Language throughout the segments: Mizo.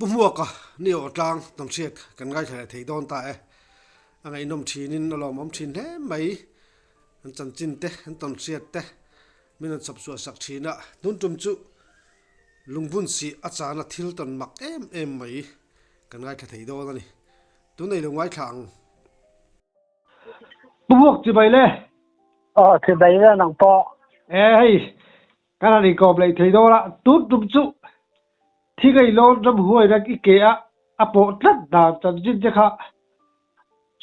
Pu Hmuaka ni aw tlang tawnhriat kan ngaithla leh thei dawn ta e. A ngaihnawm thinin a lawmawm thin hle mai. An chanchin te, an tawnhriat te min rawn chhawp chhuah sak thin a. Tun tum chu lungbun sih a chana thil tawn mak em em mai kan ngaithla thei dawn a ni. Tunei lo ngaithla ang. Pu Hmuak chibai le. Aw chibai le nang pawh. E hei kan han inkawp leh thei dawn a, tun tum chu Thingai lawn ram huai reng i ke a a pawh tlat dan chanchin te kha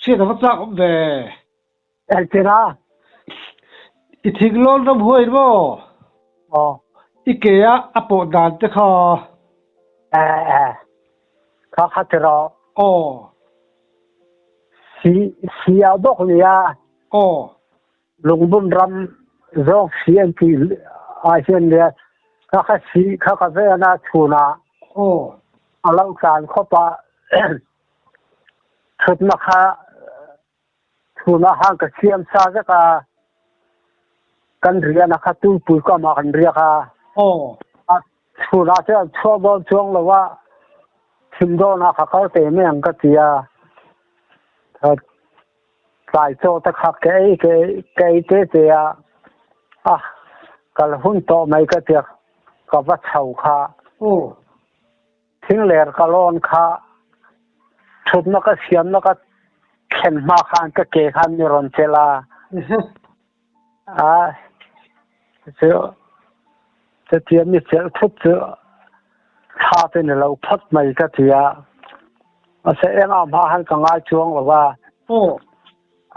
hriat a va chak awm ve. Engtin a? I thing lawn ram huai maw? Aw. I ke a a pawh dan te kha. E e. Kha kha ti rawh. Aw. Si si a bawk nia. Aw. Lungbun ram zawk si an ti ah hian le kha kha si kha ka ve ana chhun ah a lo tlan khawp a thutna kha chhun ah han ka siam sa vek a kan riahna kha tuipui kam ah kan riak a chhun ah chuan chhuak dawn chuang lo a thim dawn ah ka kal te mai ang ka ti a. Tlai chaw te kha ka ei ka ei ka ei te te a, a kal hun tawh mai ka tia ka va chho kha. Thingler ka lawn kha thutna ka siamna ka thlen hma khan ka ke khan mi rawn chelh a, a chu chutia mi chelh thut chu thla te ni lo phawt mai ka ti a, mahse engah hma han ka ngai chuang lo va,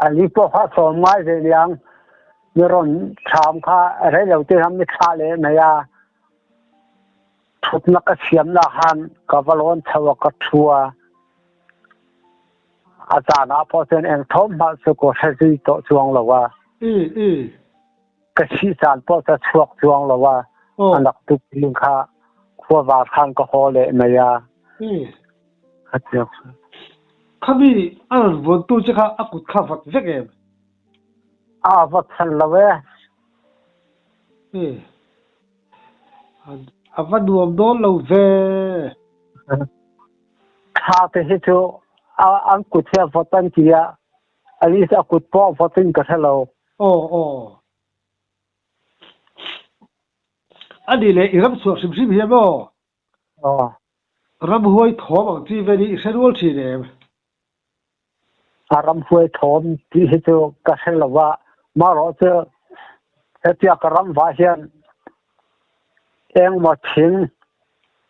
ani pawh kha a sawm ngai ve niang mi rawn thlam kha rei lo te hian mi thlah leh mai a, thutna ka siamna khan ka va lawn chho a ka thu a, a zanah pawh chuan eng thawmhmah chu ka hre zui tawh chuang lo a. Ka thih caan pawh cu a chuak cuang lo a, a nak tuk ding kha khuavar khan ka haw leh mai a. Ka tiak. Khami a rawn vuantu che kha a kut kha vat vek em? A vat than lo e. A va nuam dawn lo ve. Thla te hi cu an kut hi a vot an ti a, at least a kut pawh vot in ka hre lo. Aw aw. A nih leh i ram chhuah hrim hrim hian maw? Aw. Ramhuai thawm ang chi vel hi i hre rual thin em? A ramhuai thawm tih hi chu ka hre lo va, marawh chu hetia ka ram vah hian engmaw thing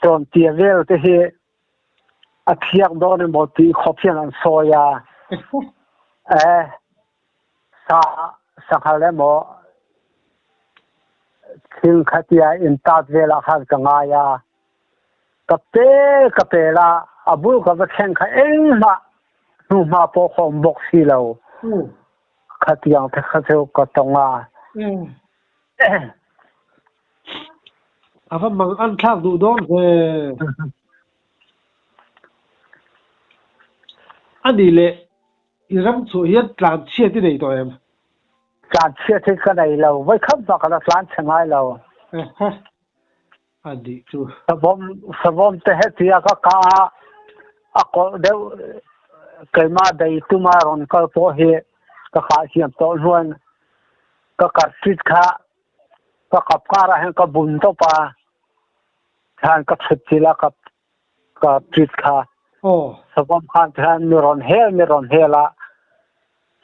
chawntia vel te hi a thiak dawn emaw tih khawp hian an sawi a. E, sa sanghal emaw thil khatia in tat velah khan ka ngai a, ka pe ka pel a, a bul ka va thleng kha engmah hnuhma pawh ka awm bawk si lo. Khatiang te kha chu ka tawng a. A va mang an thlak duh dawn ve. A nih leh I ram chhuah hian tlanchhiat i nei tawh em? Tlanchhiat hi ka nei lo. Vawikhat bak ka la tlanchhe ngai lo. Ehe, a nih chu. Savawm, savawm te hetia ka kah a, a kawlh deuh keimah bei tuma rawn kal pawh hi ka kah thiam tawh hnuan ka kartrit kha ka kap karah hian ka bun tawp a, khan ka thut chilh a ka ka treat kha savawm khan khan mi rawn hel mi rawn hel a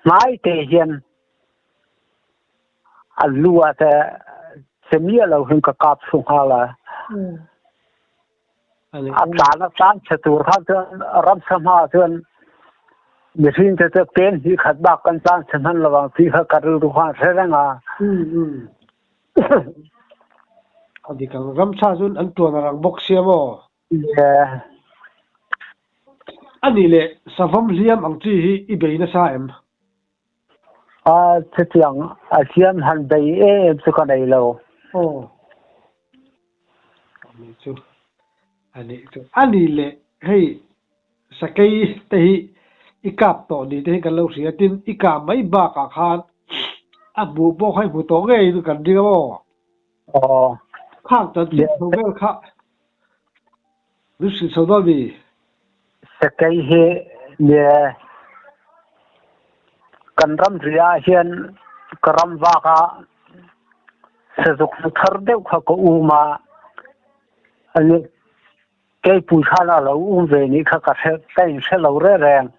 hmai te hian a lu ah te che miah lo hin ka kap thlu nghal a a tlan a tlan che tur khan chuan ramsa hma chuan mihring te chu pen hnih khat bak kan tlan che hman lovang tih kha ka rilru khan hre reng a. A dik ang. Ramsa chuan an tuan a rang bawk sia maw? Yeah. A nih leh savawm hliam ang chi hi i bei nasa em? A chutiang a hliam han bei em em chu ka nei lo. Aw. A nih chu. A nih chu. A nih leh hei sakei te hi i kap tawh ni te hi kan lo hria tin i kah mai bakah khan a hmuh pawh kha i hmu tawh ngei in kan ring a maw? Aw. Khang chanchin tho vel kha. Min hrilh chho dawn mi? Sakei hi nia kan ramri ah hian ka ram vak ah sazuk hnu thar deuh kha ka um a, ani keipui khan a lo um ve nih kha ka hre ka in hre lo reng.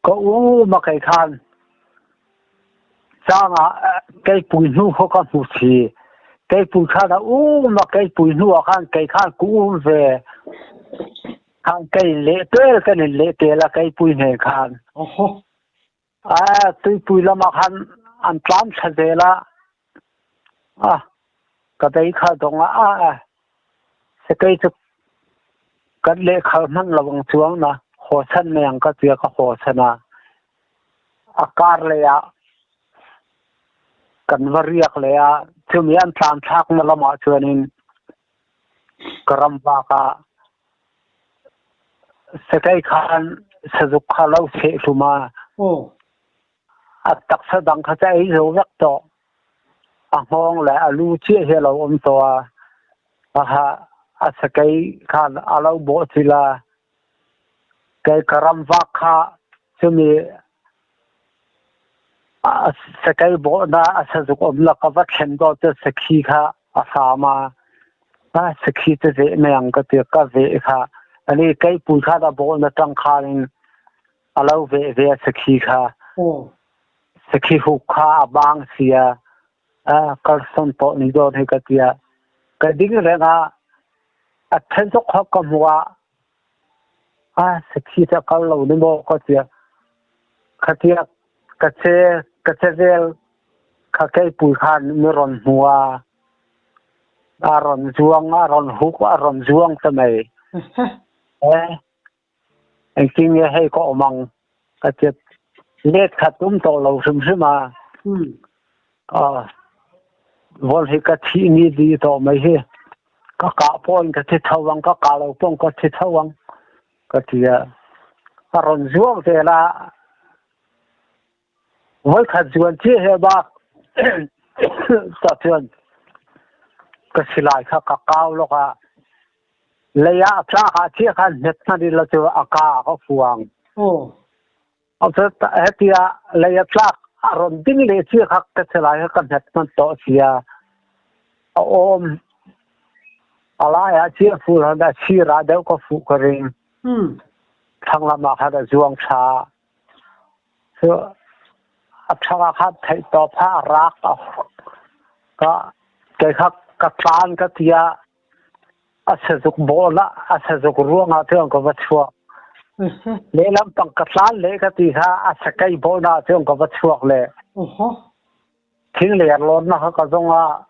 Ka um a kei khan chang ah keipui hnu kha ka hmu si. Keipui khan a um a keipui hnu ah khan kei khan ka um ve. Khan kei leh tel kan in leh tel a keipui hnen khan. A tuipui lamah khan an tlan thla zel a. A ka bei kha dong a a sakei cu kan lehkhal hmanh lo ang chuang na haw chan mai ang ka tia ka haw chan a. A kar lei ah kan va riak leh a cumi an tlan thlak na lam ah chuan in ka ram vak ah Sakei khan sazuk kha lo seh hlum a. A taksa dang kha cu a ei zo vek tawh. A hngawng le a lu chiah hi a lo um tawh a. Aha, a sakei khan a lo bawh cil a. Kei ka ram vak kha cumi a sakei bawhnak a sazuk umnak ka va thlen dawt cu sakhi kha a hram a. A sakhi cu veh meng ka ti ka veh kha. Ani keipui kha da bawhna ṭang khan in a lo veh ve a sakhi kha. Sakhi huk kha a bang sia. A kalson tawh ni dawn hi ka tia. Ka ding reng ah a then zok kha ka hmu ah A sakhi cu a kal lo ni maw ka tia. Khatia ka che ka chevel kha keipui khan mi rawn hmu a. A rawn zuang a rawn huk a rawn zuang ta mai. Eh, engtin nge hei ka awm ang ka tia. Let khat um tawh lo hrimhrim a. Vol hi ka thih ni di tawh mai hi. Ka kah pawh in ka thi tho ang, ka kah lo pawh ka thi tho ang ka ti a. A rawn zuang vel a. Voikhat zuan ci he bak ta chuan ka silai kha ka kau lok a. Lei ah a tlak ah cia khan hmet hman i la cu a ka ka fuang. Hetiah lei a tlak a rawn ding leh cia kha ka si lai ka hmet hman tawh sia. A awm a lai ah cia ful han a sir ah deuh ka fuh ka ring. Thlang ah khan a zuang tha. Cu a thang ah khan theih tawp ha a rak ka kei kha ka tlan ka tia a sazuk bawl ah a sazuk ruangah cun ka va chuak. Lehlam pang ka tlan le ka ti kha a sakei bawl ah cun ka va chuak le. Thing ler lawn na kha ka zong ah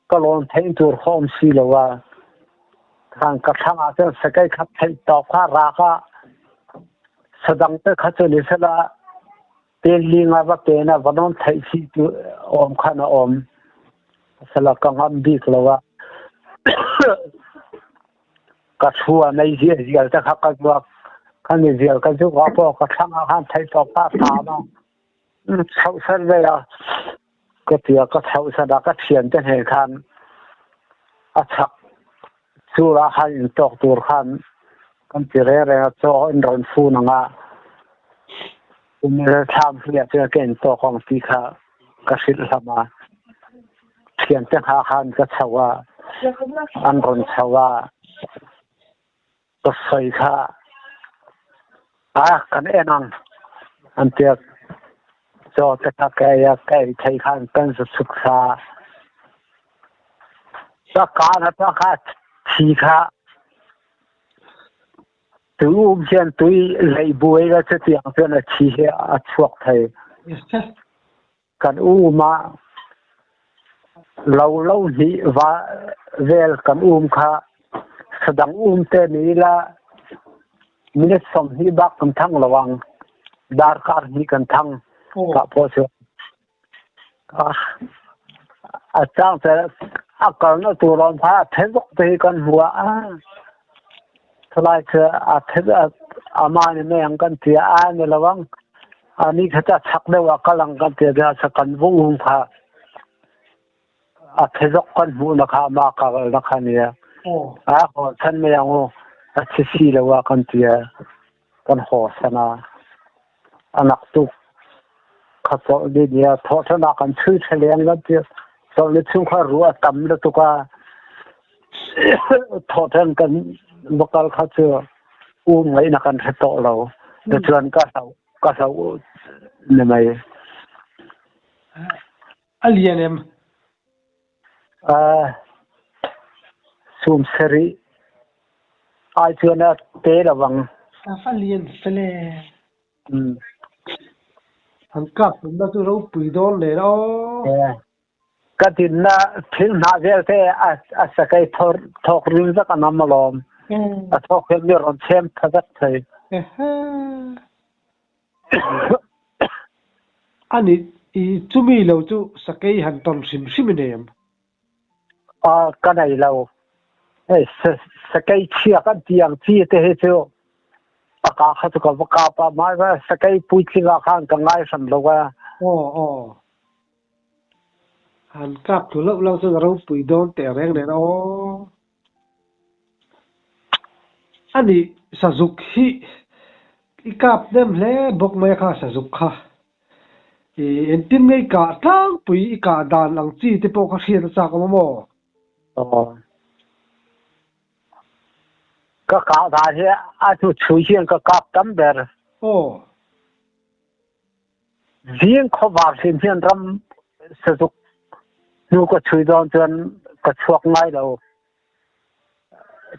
ka lawn theih tur kha um si lo a. Thang ka thlang ah cun sakei kha theih tawk kha rak ah sadang te kha cu ni sela pen li nga va pen ah va non theih si tu awm khan a awm. Sala ka ngam bik lo a. Ka thu a mei zial zial te kha ka zuak. Kan i zial ka zuk ah pawh ka thlang ah khan theih tawk pa ta ma. Chhoh san ve a. Ka tia ka chhoh san a ka thian te hne khan a chak sur ah khan in tawk tur khan kan ti re re a chaw in rawn fun anga thlam hliah chu ka in tawk ang ti kha ka hrilh hlam a. Thian te hna khan ka chho a an rawn chho a ka soi kha a kan en ang an tiak chaw te kha ka ei a ka ei thei khan kan zu chuk sa ka ka na ta kha thi kha tu um hian tui lei buai la chu tiang chuan a thi hi a chuak thei. Kan um ah lo lo hnih va vel kan um kha sadang um te ni la minute 20 bak kan thang lo ang. Darkar hnih kan thang ka pawh cu. A cang te a kal na tur on pha a thezok te hi kan hmu a. Thalai cu a the ama ni mei ang kan tia a ni lawang. Ani kha cha chak deuh ah kal ang kan tia bia sa kan vu um kha a thezok kan hmu na kha ma ka na kha nia. A haw san mai ang u a thi si lo a kan tia kan haw san a. A naktuk kha chawlh ni nia thawhṭan ah kan chui ṭha leng kan ti. Chawlh ni chung kha ruah a tam lutuk a. Thawhṭan kan va kal kha cu um ngaihnak kan hre tawh lo. Tuchuan ka hloh ka hloh ni mai. A lian em? Sum sarih ai chuan a te lovang. A lian fel e. An kap tumna chu ropui dawn nen aw. Ka dinna thil hnah vialte a sakei thawk rim vek an awm alawm. A thawk hian mi rawn chhem tha vek thei. Ani i chumi lo chu sakei han tawn hrim hrim i nei em? Ka nei lo. Hei sakei chhia kan ti ang chi te hi chu a ka kha chu ka va kap a, mahse sakei puitling ah khan ka ngai hran lo a. Aw aw. Han kap thlu loh loh chuan a ropui dawn teh reng nen aw. Ani sazuk hi i kap hnem hle bawk mai a kha sazuk kha. I engtin nge i kah tlangpui i kah dan ang chi te pawh kha hriat a chak awm a maw? Aw. Ka kah dan hi a hnu chhui hian ka kap tam ber. Aw. Zing khuavar hrim hian ram sazuk hnu ka chui dawn chuan ka chuak ngai lo.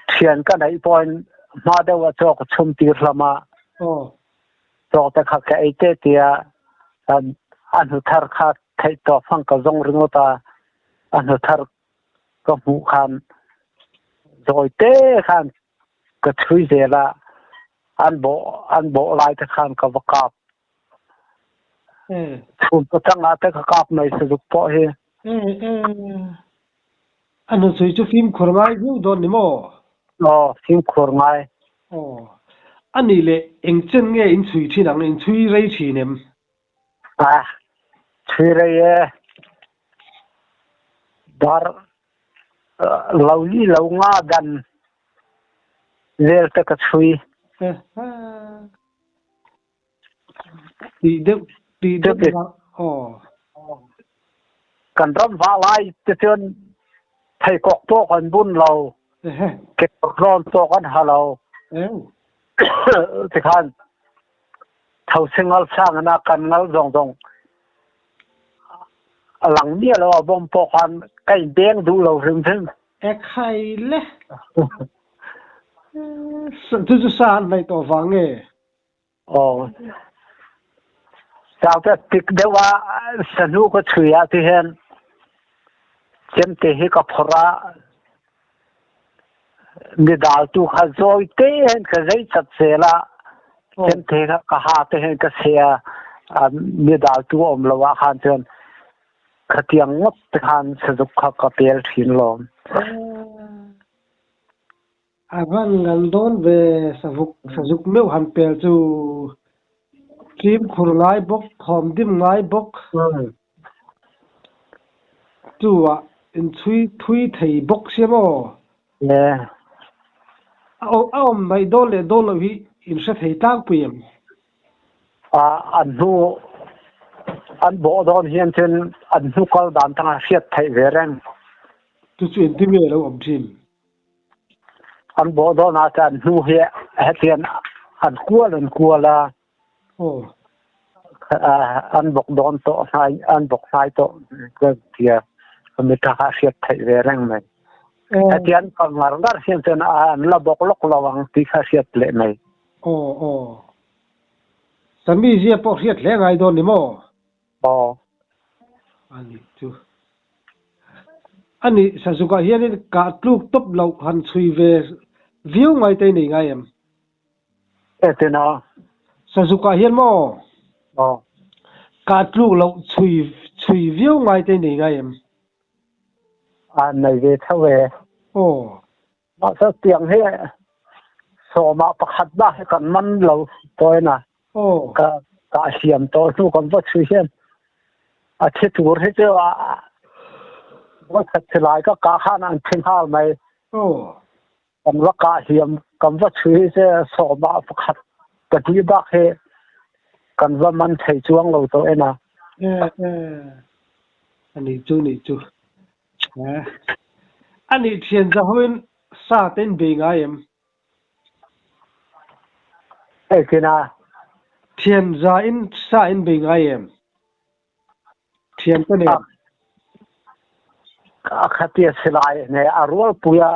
Ṭhian ka neih pawhin hma deuh ah chaw ka chum tir hlam ah chaw te kha ka ei te tiah a hnu thar kha theih tawp hmang ka zong ringawt a, a hnu thar ka hmuh khan zawi te khan ka chui zel a, an bawh an bawh lai te khan ka va kap. Chhun pachang ah te ka kap mai sazuk pawh hi. A hnuchhui chu fimkhur ngai viau dawn ni maw? Aw, fimkhur ngai. Aw, a nih leh eng chen nge in chhui thin ang, in chhui rei thin em? A, chhui rei e. Dar lo li lo nga dan vel te ka chhui. Tih deuh tih deuh aw. Kan ram vah lai te cun theikawk pawh kan bun lo. Kekawr pawh kan ha lo. Tikhan thosingal sang na kan ngal zong zong a lang miah lo a bom pawh khan kai beng duh lo hrimhrim. E khai le. Chu chu sa an nei tawh vang nge? Aw. Sau te tik deuh ah sahnu ka chui ah ti hin cemte hi ka phor ah midal tu kha zawi te hin ka zei cat zel ah cemte kha ka ha te hin ka sia midal tu um lo ah khan cun khatiang ngawt te khan sazuk kha ka pel thin lawm. A van ngal dawn ve savuk sazuk meuh han pel chu fimkhur ngai bawk thawm dim ngai bawk chu ah in chhui thui thei bawk sia maw? A awm hnaih dawn leh dawn loh hi in hre thei tlangpui em? An hnu an bawh dawn hian cun an hnu kal dan tangah hriat theih ve reng. Chu chu engtin nge a lo awm thin? An bawh dawn ah cun hnu hi hetian an kual an kual a. An bawk dawn tawh hnai an bawk hnai tawh tiah mi tha kha hriat theih ve reng mai. Hetian kal ngar ngar hian cun an la bawk lawk lo ang ti kha hriat leh mai. Aw aw. Sami zia pawh hriat hle ngai dawn ni maw? Aw. Ani chu. Ani Sazukah hianin kah tluk tawp loh han chhui ve viau ngai te nei ngai em? Etin a. Sazukah hian maw? Aw. Kah tluk loh chhui chhui viau ngai te nei ngai em? A nei ve tho e. Aw. Mahse tiang hi sawmah pakhat bak hi kan man lo tawn a. Ka ka hliam tawh hnu kan va chhui hian a thi tur hi chu a va khat thi lai ka kah khan an thi nghal mai. Aw. Kan va kah hliam kan va chhui hi che sawmah pakhat pahnih bak hi kan va man thei chuang lo tawh en a. Eh eh. Ani chu ni chu. Eh. Ani thian za hoin sa ten bei ngai em? Engtin a? Thian za in sa in bei ngai em? Thian te nen. A khatia silai ne a rualpuia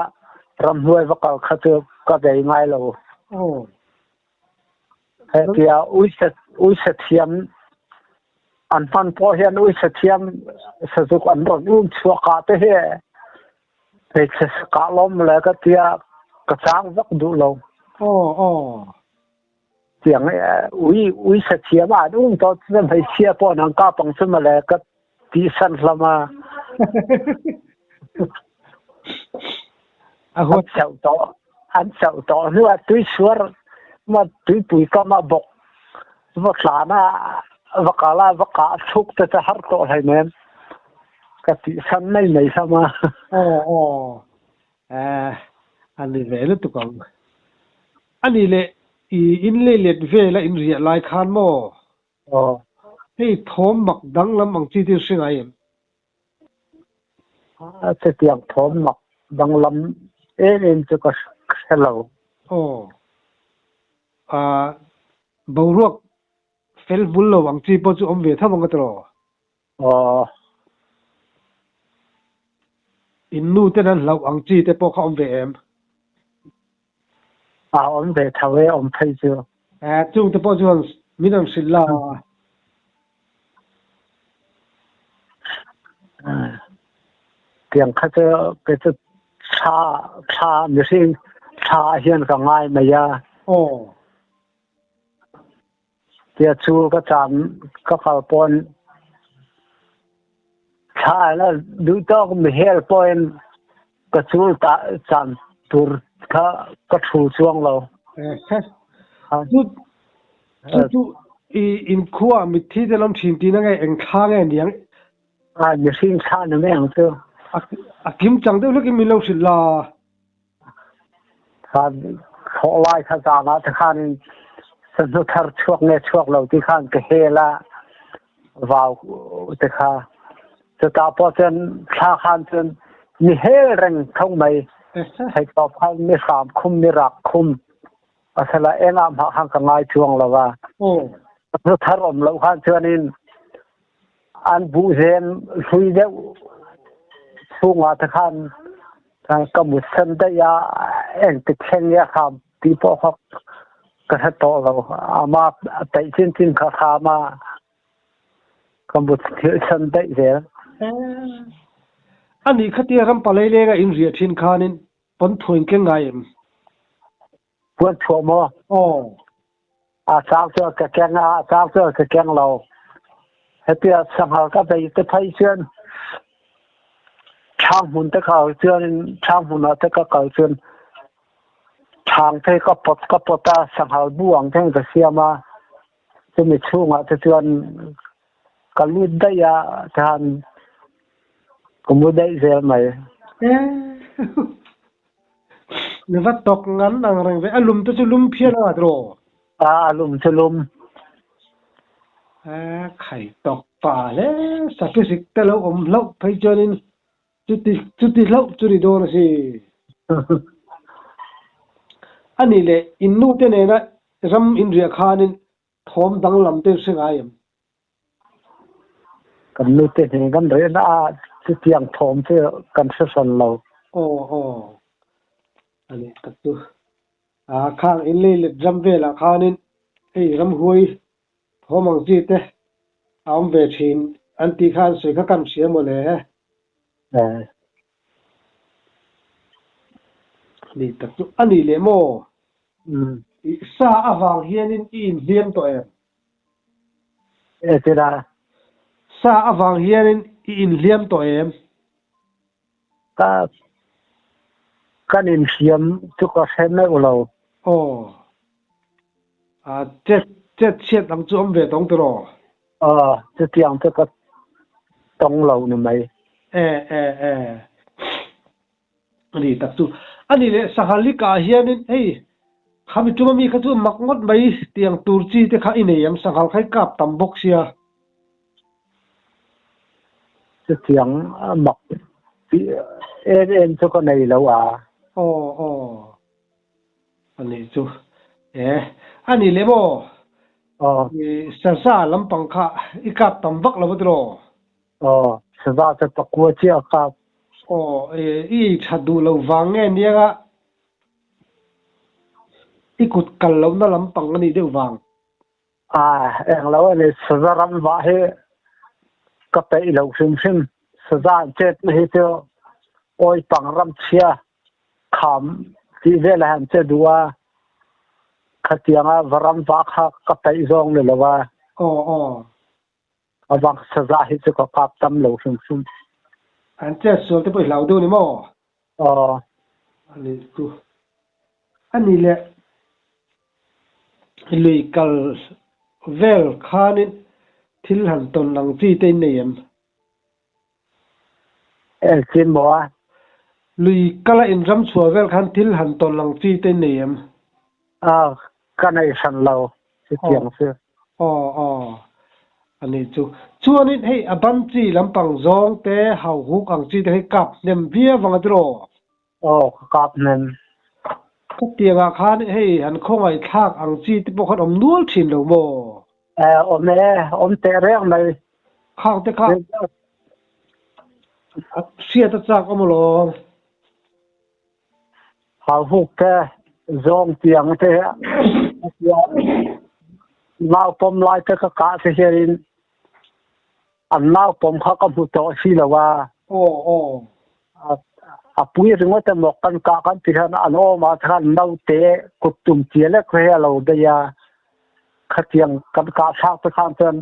ramhnuai va kal kha chu ka bei ngai lo. Aw. Hetia uisa uisa thiam an hman pawh hian uisa thiam sazuk an rawn um chhuak ah te hi hmeichhe kah lawm le ka tia ka chang vak duh lo. Aw aw. Tiang ui ui sa thiam an um tawh chuan hmeichhia pawh an kap ang chu mawle ka tih san hlam a. An chauh tawh an chauh tawh hnuah tuisuar ma tuipui kam ah bawk va tlan ah va kal ah va kah thluk te chu har tawh hleinem ka tih san mai mai hlam a. Aw aw. Eh, a ni ve lutuk ang. A nih leh i in lei let vel a in riah lai khan maw? Aw. Hei thawm mak danglam ang chi tin hre ngai em? A chutiang thawm mak danglam em em chu ka hre lo. Aw. Ah, boruak fel vul lo ang chi pawh chu awm ve tho ang ka ti rawh. Aw. In nu ten an hlauh ang chi te pawh kha awm ve em? A awm ve tho e, awm phei chu. Eh, chung te pawh chuan min rawn hrilh la. Tiang kha chu kei chu thla thla mihring thla ah hian ka ngai mai a. Aw. Tia chu ka cam ka kal pawn thla la duh tawk mihel pawhin ka chul ta cam tur kha ka thu chuang lo. Chu chu chu i in khua mitthi te lam thin ti na nge eng thla nge niang? A mihring thla ni mai ang chu. A kim chang deuh hlekin min lo hrilh la. Thawh lai kha zan ah te khan sahnu thar chuak nge chuak lo ti khan ka hel a vau te kha. Cuta pawh cun thla khan cun mi hel reng thong mai. Theitawp khan mi hram khum mi rak khum. Asala engah mah khan ka ngai chuang lo va. Sahnu thar om lo khan chuan in an buhzem hlui deuh chungah te khan ka mut san daih a, engtik thleng nge a hram ti pawh kha ka hre tawh lo. Amah a peih chinchin kha hram a, ka mut thilh san daih zel. Anih khatia ram palei lenga in riah thin khanin pawn thuain keng ngai em? Puan thuah maw? Aw. A chang cu ka keng a, a chang cu ka keng lo. Hetia sanghal ka bei te phei cun ṭhang hmun te kha cun ṭhang hmun ah te ka kal cun ṭhang te ka pot a, sanghal bu ang theng ka siam a. Cumi chungah te cun ka lut daih a, tihan ka mu daih zel mai. Na va tok ngan ang reng ve. A lum te chu lum phian a tiraw? A a lum chu lum. Khai tok pa le sapisik te lo awm hlauh phei chuanin chuti chuti hlauh chu ni dawn a si. Ani leh in nu te nena ram in riah khanin thawm danglam te in hre ngai em? Kan nu te hnen kan reh na ah chutiang thawm chu kan hre hran lo. Aw aw ani tak chu. A khang in lei let ram velah khanin hei ramhuai thawm ang chi te a awm ve thin an tih kha an sawi kha kan hria mawle. Ani tak chu ani leh maw? Sa avang hianin i inhliam tawh em? Etira. Sa avang hianin i inhliam tawh em? Ka kan inhliam chu ka hre meuh lo. Aw. A chet chet chhiat ang chu awm ve tawng tiraw? Aw, chutiang chu ka tawng lo ni mai. E e e. A ni tak chu. A ni leh sanghal hi kah hianin hei khami tuma mi kha chu mak ngawt mai tiang tur chi te kha i nei em sanghal kha i kap tam bawk sia. Chutiang mak tih em em chu ka nei lo a. Aw aw. A nih chu. E a ni leh maw? Aw. I saza lampang kha i kap tam vak lo a tiraw? Aw, saza chu pakua chiah a kap. Aw, i ei that duh lo vang nge nia i kut kal lohna lampang a nih deuh vang? A, eng lo a ni, saza ram vah hi ka peih lo hrim hrim. Saza an chetna hi chu awi pang ram chhia kham tih velah an che duh a, khatianga va ram vah kha ka peih zawng ni lo a. Aw, aw. A vang saza hi chu ka kap tam lo hrim hrim. An chet sual te pawh i hlau deuh ni maw? Aw. A nih chu. A nih leh lui kal vel khanin thil han tawn ang chi te in nei em? Engtin maw a? Lui kala inram chhuah vel khan thil han tawn ang chi te in nei em? Aw, ka nei hran lo chutiang chu. Aw, aw. A nih chu. Chuanin hei a ban chi lampang zawng te, hauhuk ang chi te hi kap hnem viau ang a tiraw? Aw, ka kap hnem. Ka tiangah khan hei han khawngaih thlak ang chi te pawh khan awm nual thin lo maw? Eh, awm e, awm teh reng mai. Khang te kha a hriat a chak awm alawm. Hauhuk te, zawng tiang te, nau pawm lai te ka kah te hianin an nau pawm kha ka hmu tawh si lo a. Aw, aw. A pui ringawt emaw kan kah kan ti hian an awm ah khan naute kut tum tia lek hi a lo daih a. Khatiang kan kah thlak te khan chuan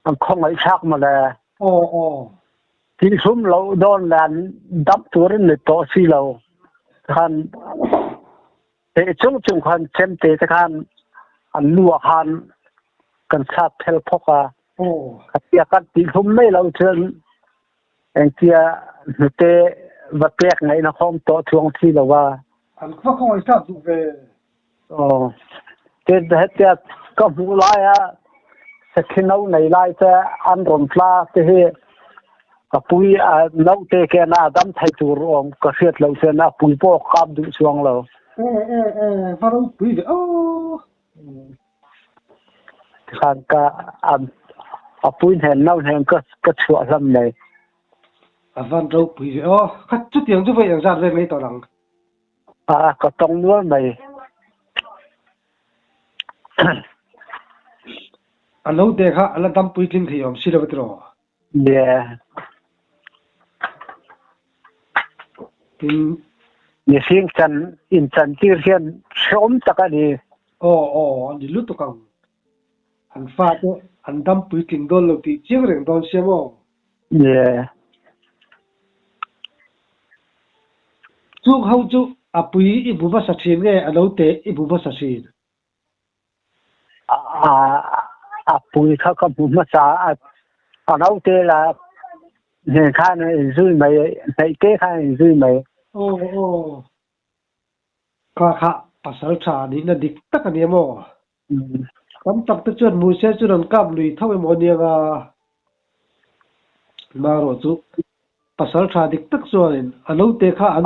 an khawngaih thlak mawle. Aw, aw. Tihhlum loh dawn le an dam turin ni tawh si lo. Khan teh chung chung khan chemte te khan an lu ah khan kan sat phel phawk a. Khatia kan tihhlum mai lo chuan engtia hnute va pek ngaihna khawm tawh chuang si lo a. An va khawngaih thlak duh ve. Aw. Tin, hetia ka hmuh laia sakhi no nei lai te an rawn tla te hi ka pui a naute kena a dam thei tur awm ka hriat loh chuan a pui pawh ka kap duh chuang lo. E e e, va ropui ve aw. Tikhan ka a pui hnen no hnen ka ka chhuah hlam mai. A van ropui ve aw. Kha chutiang chu vawi engzat vel mai tawh ang. A ka tawng nual mai. A naute kha a la dam puitling thei awm si lo tiraw? Yeah. Tin. Mihring chan in chan tir hian hrehawm tak a ni. Aw aw a ni lutuk ang. An fate an dam puitling dawn lo tih chiang reng dawn sia maw? Yeah. Chung ho chu a pui i bu hmasa thin nge a naute i bu hmasa thin? A pui kha ka hmu hmasa a, a naute la hnen khan a inzui mai, hnaihte khan a inzui mai. Aw aw. Kha kha pasal tha nihna dik tak a ni maw? Tam tak te chuan Muse chu rawn kap lui tho emaw a nia nga. Marawh chu pasal tha dik tak chuanin a naute kha an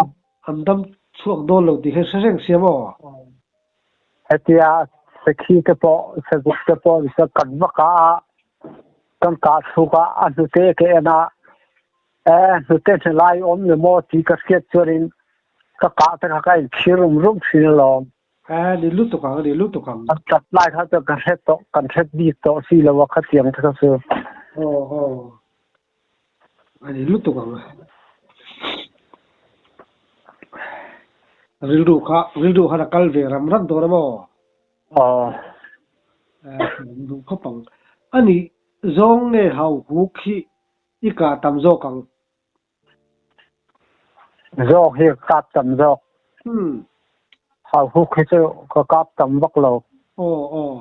an dam chhuak dawn lo tih kha hre reng sia maw? Hetia sakhi te pawh sazuk te pawh kan va kah a, kan kah thluk a, a hnute ka en a, e hnute hnelai awm ni maw tih ka hriat chuanin ka kah te kha ka inchhir rum rum thin alawm. A ni lutuk ang, a ni lutuk ang. A tat lai kha chu ka hre tawh, kan hre bik tawh si lo a khatiang te kha chu. Aw aw. A ni lutuk ang. Rilru kha, rilru khan a kal ve ram ram dawn a maw? Aw. Duh khawp ang. A nih zawng nge hau huk hi i kah tam zawk ang? Zawk hi ka kap tam zawk. Hauhuk hi chu ka kap tam vak lo. Aw aw.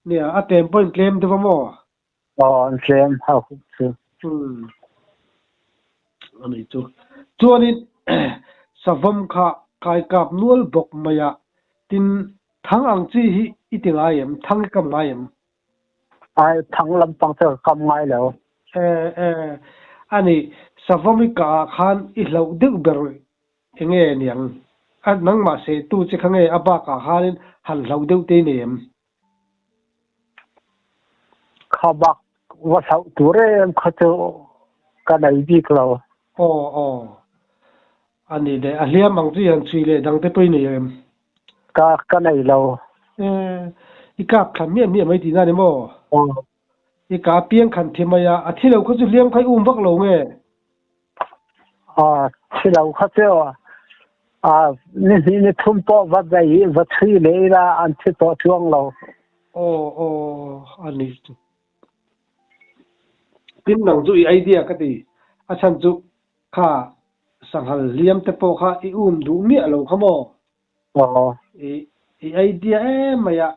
Nia, a tlem pawh in tlem deuh a maw? Aw, an tlem hauhuk chu. Ani chu. Chuanin Savawm kha kai kap nual bawk mai a, tin thang ang chi hi i ti ngai em? Thang i kam ngai em? Ai, thang lampang chu ka kam ngai lo. E, e, a nih, savawm i kah ah khan i hlauh deuh ber enge niang? A, nangmah sehtu che kha nge a bakah khanin han hlauh deuh te i nei em? Kha bak va hlauh tur em kha chu ka nei bik lo. Aw aw. A nih leh a hliam ang chu hian chhui leh dang te pawh i nei em? Ka ka nei lo. E, i kap thla miah miah mai tihna a ni maw? Aw. I ka piang khan thi mai a, a thi lo kha chu hliam kha i um vak lo nge? Aw, thi lo kha chu a ni hnih ni thum pawh va bei va chhui leh ila an thi tawh chuang lo. Aw aw a ni chu. Tin nang chu i idea ka ti. A chhan chu kha sanghal hliam te pawh kha i um duh miah lo kha maw? Aw. I i idea em mai a,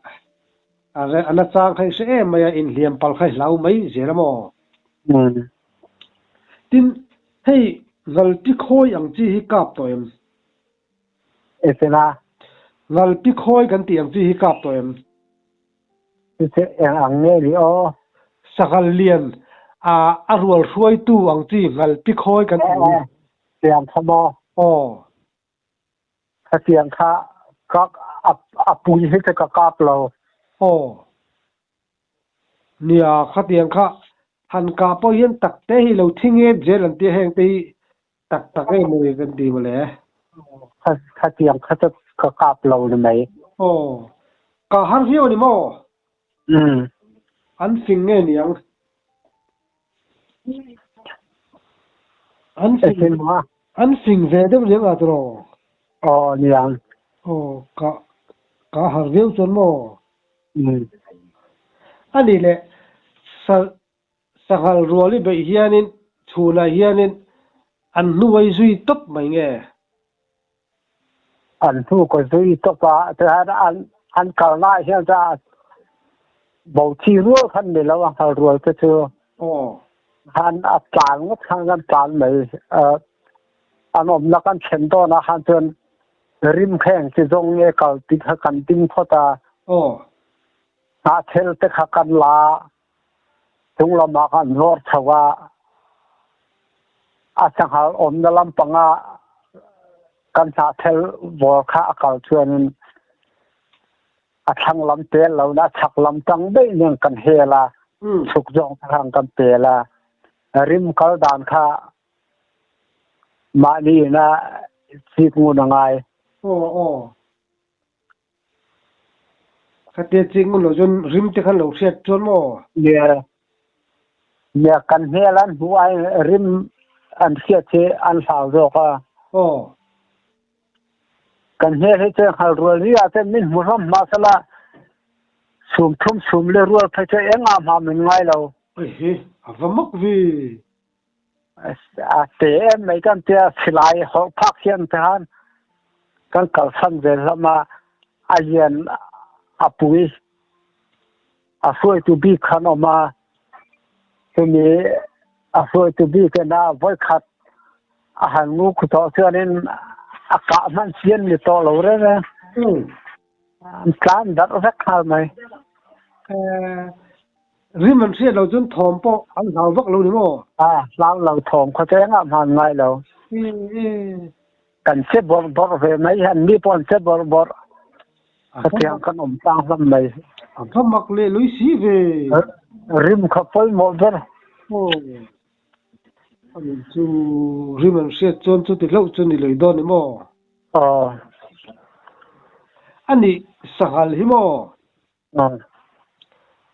a re a nachang kha i hre em mai a, inhliam pal kha i hlau mai zel a maw? Umm. Tin, hei ngalpi khawi ang chi hi kap tawh em? Engtin a? Ngalpi khawi kan tih ang chi hi kap tawh em? Chu chu eng ang nge ni aw? Sanghal lian a a rual hruaitu ang chi ngalpi khawi kan tih hi. Aw, tiang kha maw? Aw. Hetiang kha ka a pui hi chu ka kap lo. Aw. Nia, khatiang kha han kah pawh hian tak te hi lo thi ngep zel an tia heng te hi tak tak em ani kan ti mawle. Khatiang kha chu ka kap lo ni mai. Aw. Kah har viau ani maw? Umm. An fing nge niang? An fing an fing ve deuh riang a tiraw? Aw niang. Aw ka ka har viau chuan maw? Umm. Ani leh sa sanghal rual i beih hianin chhunah hianin an hnuai zui tawp mai nge? An hnu ka zui tawp a, tihian an an kalna ah hian chuan bothi rual khan ni lo a nghal rual te chu khan a tlan ngawt khan kan tlan mai an awmna kan thlen dawn ah khan chuan rim kha eng chi zawng nge kal tih kha kan ding phawt a, hnahthel te kha kan la a, chung lamah khan vawr chho a, a sanghal awmna lampanga kan hnahthel vawr kha a kal chuanin a thlang lam pel lo na a chak lam tang daih nen kan hel a, chhuk zawng te khan kan pel a, rim kal dan kha mahni ina chik ngun a ngai. Aw aw. Khatia chik ngun lo chuan rim te khan lo hriat chuan maw? Nia, nia kan hmel an hmuh ai rim an hriat hi an hlau zawk a. Aw. Kan hmel hi chuan nghal rual ri ah chuan min hmu hlawm hma sala sum thum sum le rual phei chu engah hma min ngai lo. Ehe, a va mak ve. A te em mai kan tia silai hawrh phak hian te khan kan kalsan zel hlawm a, a lian a pui a hruaitu bik khan awm a, chumi a hruaitu bik in a vawikhat a han ngu khu tawh chuanin a kah hman chian ni tawh lo reng e. An tlan darh vek nghal mai. Rim an hriat lo chuan thawm pawh an hlau vak lo ni maw? A hlau lo thawm khaw chu engah hman ngai lo. Kan che bawrh bawrh ve mai hi an ni pawh an che bawrh bawrh. Khatiang kan awm tlang hlawm mai. A va mak leh lui si ve. Rim kha pawimawh ber. Aw. Ani chu rim an hriat chuan chuti hlauh chu ni lui dawn ni maw? Aw. Ani sanghal hi maw?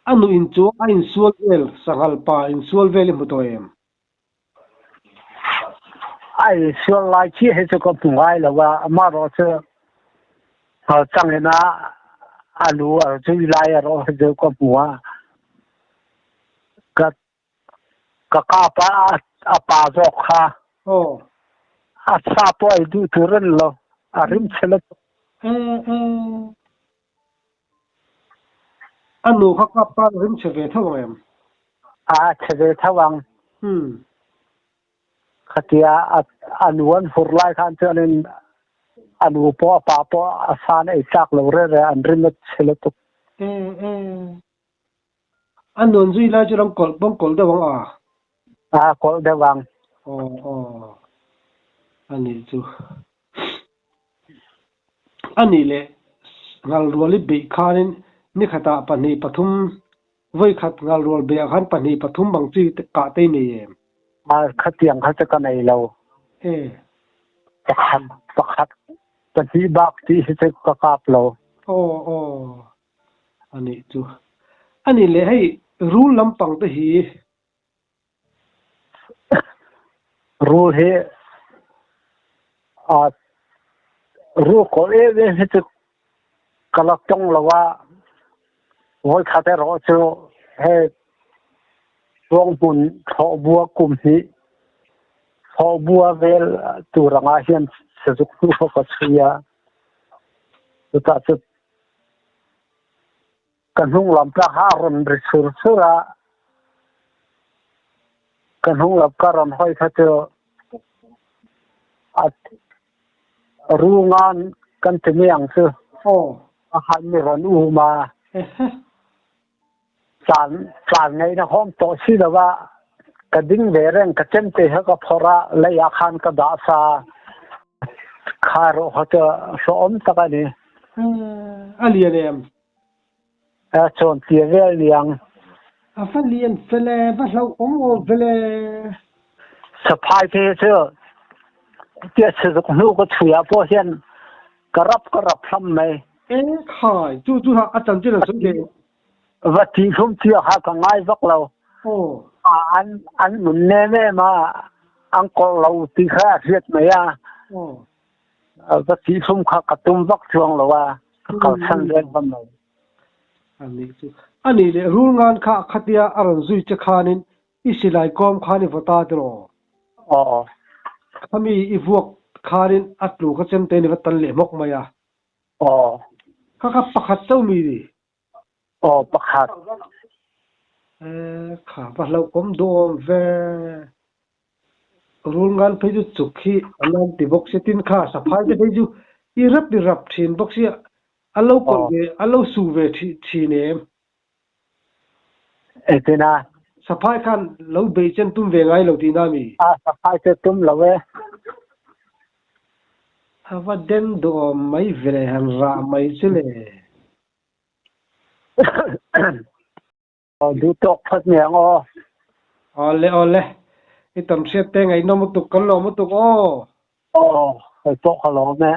A nu in chu a insual vel, sanghal pa insual vel i hmu tawh em? A insual lai chiah hi chu ka hmu ngai lo a, amaherawh chu hngal changin a a lu a zui lai erawh hi chu ka hmu a. Ka ka kap a, a pa zawk kha. Aw. A sa pawh ei duh tur a ni lo, a rim chhe lutuk. A nu kha kap tan rim chhe ve tho ang em? A chhe ve tho ang. Umm. Khatia a nu an hur lai khan chuanin A nu pawh a pa pawh a san ei tlak lo reng reng an rim a chhe lutuk. E e. A nuan zui lai chu ram kawlh pawng kawlh deuh ang a? A kawlh deuh ang. Aw aw. A nih chu. A nih leh ngalrual i beih khanin nikhatah pahnih pathum vawikhat ngalrual beihah khan pahnih pathum bang chi kah te i nei em? A khatiang kha chu ka nei lo. E. Pakhat pakhat pahnih bak tih hi chu ka kap lo. Aw aw. A nih chu. A nih leh hei rul lampang te hi. Rul hi a rul kawlh em em hi chu ka la tawng lo a, vawikhat erawh chu hei Ruanghmun thlawhbua kum hnih thlawhbua vel tur angah hian sazuk hnu kha ka chhui a, chutah chu Ka hnung lam tla kha a rawn ri chur chur a, ka hnung lam ka rawn hawi kha chu a rungan kan ti mai ang chu a han mi rawn um a, tlan tlan ngaihna hawm tawh si lo a, ka ding ve reng ka chem te kha ka phawrh a, lei ah khan ka dah sa kha erawh kha chu hlawhawm tak a ni. A lian em? A chawn tir vel niang. A va lian fel e, va hlauhawm awm fel e. Saphai te hi chu tia chhezuk hnu ka chhui ah pawh hian ka rap ka rap hlam mai. E khai, chu chu a chanchin an sawi ve. Va tih hlum chiah kha ka ngai vak lo. A an an nun nem em a, an kawrh lo tih kha a hriat mai a. Va tih hlum kha ka tum vak chuang lo a, ka kalsan reng hman lo. A nih chu. A nih leh rul ngan kha khatia a rawn zui che khanin i silai kawm khan i vaw ta tiraw? Aw. Khami i vuak khanin a tlu kha chem tein i va tan leh hmawk mai a. Aw. Kha kha pakhat chauh mi ni? Aw pakhat. Eh, kha va hlauhawm duhawm ve. Rul ngan phei chu chuk hi an an ti bawk sia, tin kha saphai te phei chu i rap i rap thin bawk sia, a lo kawlh ve, a lo su ve thin em? Engtin a? Saphai khan lo bei chen tum ve ngai lo tihna mi? A, saphai chu tum lo e. A va den duhawm mai ve le, han rah mai chu le. Aw duh tawk phawt mai ang aw. Awle awle, i tam hriat te ngaihnawm lutuk kan lawm lutuk aw. Aw, hei pawh ka lawm e.